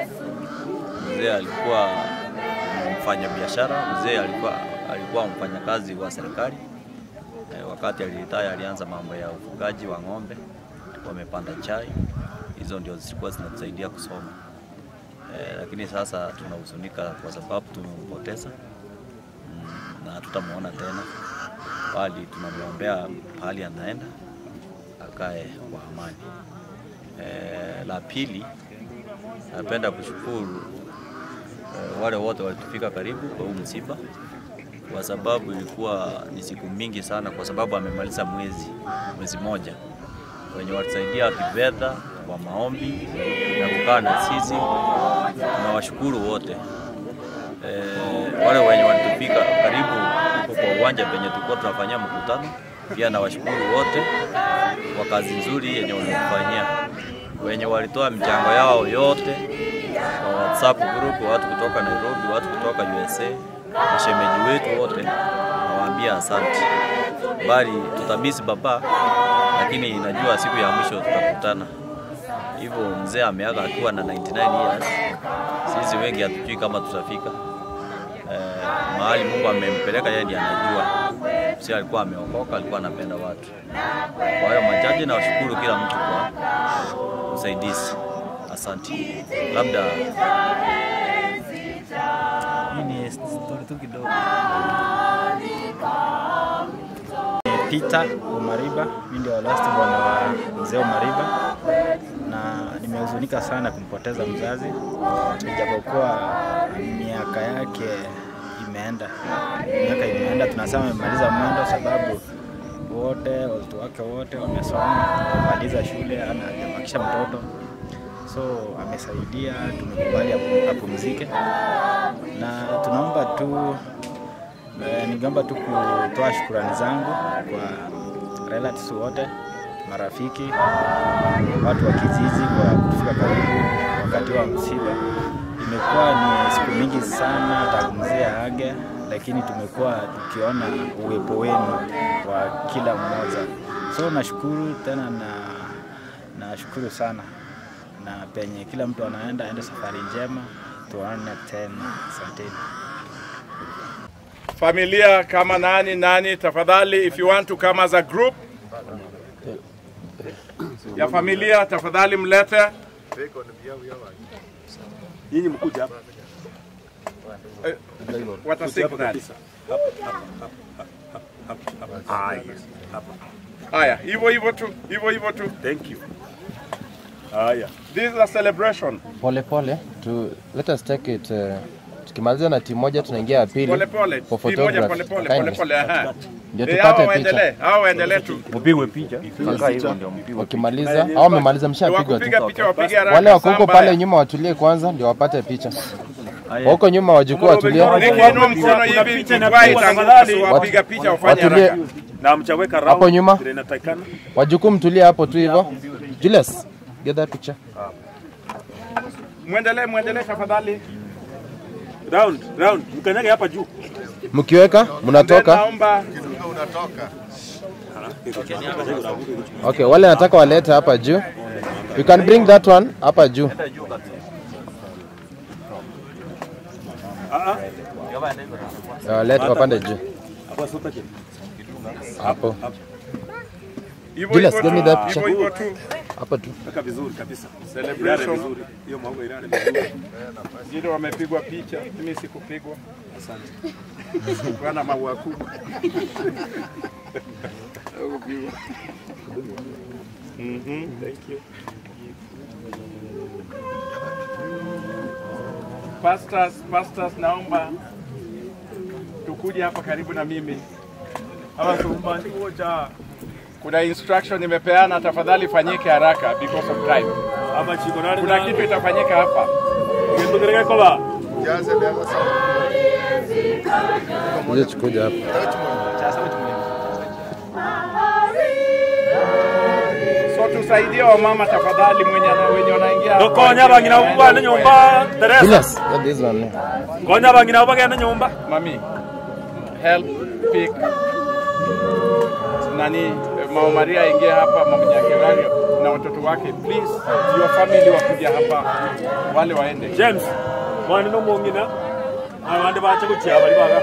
Mzee alikuwa mfanya biashara, mzee alikuwa mfanyakazi wa serikali. Wakati alitaya alianza mambo ya ufugaji wa ng'ombe, wamepanda chai. Hizo ndio zilikuwa zinatusaidia kusoma. Lakini sasa tunahuzunika kwa sababu tumempoteza na hatutamuona tena. Bali tunamwombea pahali anaenda akae kwa amani. La pili, napenda kushukuru wale wote walitufika karibu kwa huu msiba, kwa sababu ilikuwa ni siku mingi sana, kwa sababu amemaliza mwezi moja. Wenye walisaidia kifedha, kwa maombi na kukaa na sisi, tunawashukuru wote. Wale wenye walitufika karibu kwa uwanja penye tulikuwa tunafanyia mkutano, pia nawashukuru wote kwa kazi nzuri yenye walitufanyia. Wenye walitoa michango yao yote kwa WhatsApp group, watu kutoka Nairobi, watu kutoka USA, mashemeji wetu wote, nawaambia asante. Bali tutamisi baba, lakini najua siku ya mwisho tutakutana. Hivyo mzee ameaga akiwa na 99 years. Sisi wengi hatujui kama tutafika. Mahali Mungu amempeleka yeye ndiye anajua. Mzee alikuwa ameokoka, alikuwa anapenda watu. Kwa hiyo machache na washukuru kila mtu kwa usaidizi. Asante. Labda hii ni story tu kidogo. Peter Omariba, mimi ndio last born wa mzee Omariba, na nimehuzunika sana kumpoteza mzazi, ijapokuwa miaka yake imeenda. Miaka imeenda, tunasema amemaliza mwendo sababu wote watoto wake wote wamesoma, wamemaliza shule, ana hajabakisha mtoto. So amesaidia, tumekubali apumzike. Na tunaomba tu, ningeomba tu kutoa shukrani zangu kwa relatives wote, marafiki, watu wa kijiji kwa kutufika karibu wakati wa msiba. Imekuwa ni siku mingi sana tangu mzee aage, lakini tumekuwa tukiona uwepo wenu kwa kila mmoja. So nashukuru tena, na nashukuru sana. Na penye kila mtu anaenda, aende safari njema, tuone tena. Asanteni. Familia kama nani nani, tafadhali, if you want to come as a group ya familia, tafadhali mlete. Nyinyi mkuja hapa. Watasiku nani? Haya, hivyo hivyo tu, hivyo hivyo tu. Thank you. Haya. This is a celebration. Pole pole, to let us take it. Tukimaliza na timu moja tunaingia ya pili. Pole pole. For Timu moja photography. pole pole pole pole. Aha. Ndio tupate picha. Hao waendelee tu. Mpigwe picha. Wakimaliza, hao wamemaliza, mshapigwa tu. Wakupiga picha wapige haraka. Wale wako huko pale nyuma watulie kwanza ndio wapate picha. Huko nyuma wajukuu watulie. Nikiinua mkono hivi tafadhali wapiga picha wafanye haraka. Na mchaweka round. Hapo nyuma. Vile inatakikana. Wajukuu mtulie hapo tu hivyo. Julius, get that picture. Muendelee, muendelee tafadhali. Round, round. Mkanyage hapa juu. Mkiweka mnatoka. Naomba Okay, wale nataka walete hapa juu. You can bring that one hapa juu. Let wapande juu. Hapo. Julius, give me that picture. Hapa tu. Weka vizuri kabisa. Celebration. Vizuri. Hiyo maua ilale vizuri. Wengine wamepigwa picha, mimi sikupigwa. Asante. Bwana maua kubwa. Thank you. Pastors, naomba tukuje hapa karibu na mimi. Hapa kuna instruction nimepeana, tafadhali fanyike haraka because of time. Kuna kitu itafanyika hapa. Kuja kuja hapa. So tusaidie wamama tafadhali, mwenye wanaingia. Dokonya bangina ubwa nyumba Teresa. Yes, that is one. Konya bangina ubwa genda nyumba. Mami, help pick nani Mama Maria ingia hapa, Mama Nyakerario na watoto wake. Please, your family wakuja hapa, wale waende. James, mwana no mwingine. Abandi bache kuchia bali baga.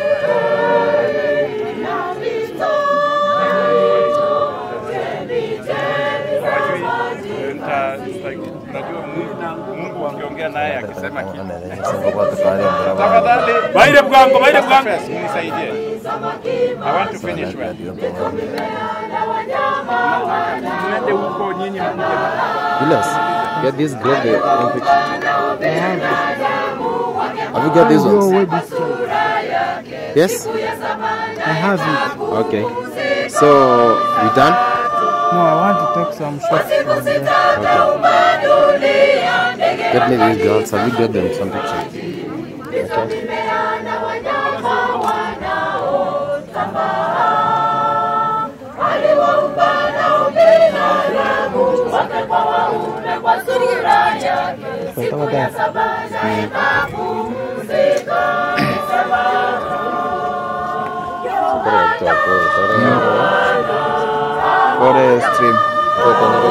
Najua Mungu akiongea naye akisema kitu. Tafadhali baile bwango, baile bwango. Nisaidie. I want to finish well. Vilas, get this grab the one picture. Have you got these ones? Yes? I have it. Okay. So, we done? No, I want to take some shots from there. Okay. Get me these girls. Have you got them some pictures? Okay. Kore stream. Kore.